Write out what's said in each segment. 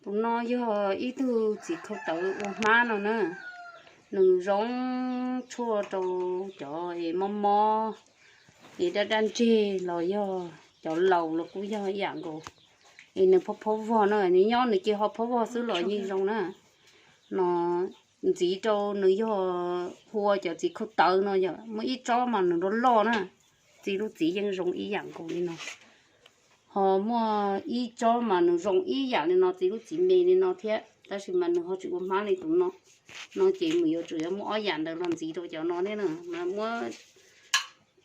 Tus no yog ib tug txiv khau tawv ua hmab no na. Nws zoo tshuaj rau cov es mob mob, es daj daj ntseg los yog cov laus los kuj yog ib yam nkaus. Es nws phob phob vog na, nws nyob nws ces ho phob vog xwb los yeej zoo na. No ntxiv rau nws yog hu ua cov txiv khau tawv no yom, muaj ib tsob mas nws loj loj na, txiv lub txiv yeej zoo ib yam nkaus li no. Ho muaj ib tsob mas nws zoo ib yam li no, txiv lub txiv me li no thiab, tab sis mas nws ho tsis ua hmab li tus no. No ces mus yuav tsum yuav muab ob yam ntawd los ntxiv rau cov no thiab na, mas muab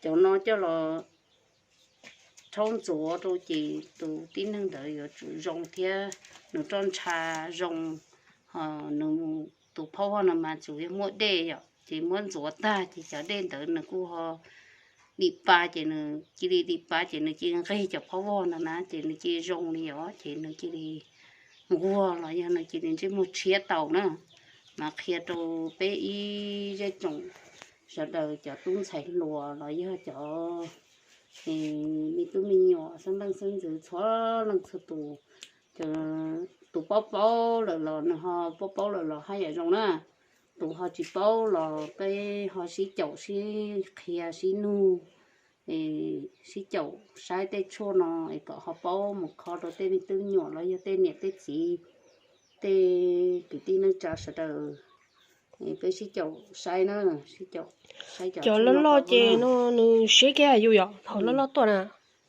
cov no coj los rhaub ntxuav rau ces tus tib neeg ntawd yuav tsum zoo thiab, nws roj ntsha zoo. Ho nws tus phob vog no mas tsuas yog muaj dej yom, ces muab ntxuav tag ces cov dej ntawd nws kuj ho dim pa, ces nws cia li dim pa ces nws cia li nqeg cov phob vog ntawd na, ces nws cia li zoo li os, ces nws cia li nquag los yog nws cia li ntsej muag tshiab tau na. Mas qhia rau peb ib zej tsoom sawv daws cov tub ntxhais hluas los yog cov me tub me nyuam xeeb leej xeeb ntxwv txhua leej txhua tus, tus paub paub lawm los nws ho paub paub lawm los haj yam zoo na. Tus ho tsis paub los peb ho sib caum sib qhia sib nug, sib caum saib tej tshuaj no es kom ho paub mus kho rau tej me tub nyuam los yog tej niam tej txiv, tej kwv tij neej tsa sawv daws, peb sib caum saib na, sib caum saib cov tshuaj no loj loj ces no nws siab kiag yus yom, thaum loj loj tuaj na.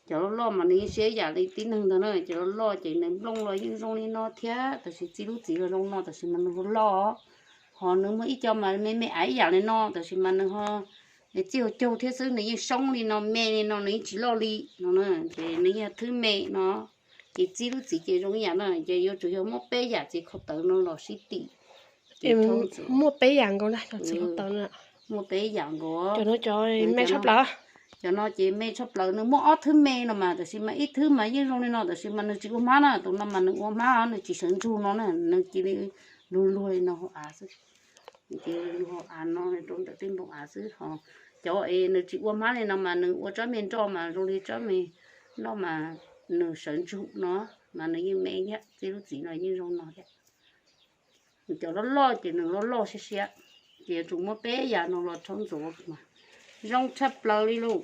Cov loj loj mas nws yeej siab yam li tib neeg ntag na, cov loj loj ces nws nplooj los yeej zoo li no thiab, tab sis txiv lub txiv los zoo no tab sis mas nws loj loj. Ho nws muaj ib co mas me me aiv yam li no tab sis mas nws ho txij hauv caug thiab xwb, nws yeej soob li no me li no, nws yeej tsis loj li no na, ces nws yog thwb me no. Ces txiv lub txiv ces zoo ib yam na, ces yuav tsum yog muab peb yam txiv khau tawv no los sib tim. Muaj peb yam nkaus na, cov txiv khau tawv no. Muaj peb yam nkaus. Cov no cov me tshaj plaws. Cov no ces me tshaj plaws, nws muaj ob thwb me no mas, tab sis mas ib thwb mas yeej zoo li no tab sis mas nws tsis ua hmab na, tus no mas nws ua hmab, nws tsis sawv ntsug no na, nws cia li luag luag li no hauv av xwb. Nws cia li luag hauv av no rau ntawm tej npoo av xwb. Ho cov es nws tsis ua hmab li no mas nws ua tsob me nroj mas zoo li tsob me nroj mas nws sawv ntsug no, mas nws yeej me thiab, txiv lub txiv no yeej zoo no thiab. Cov loj loj ces nws loj loj siab siab, ces yuav tsum muab peb yam no los rhaub ntxuav mas zoo tshaj plaws li lauj.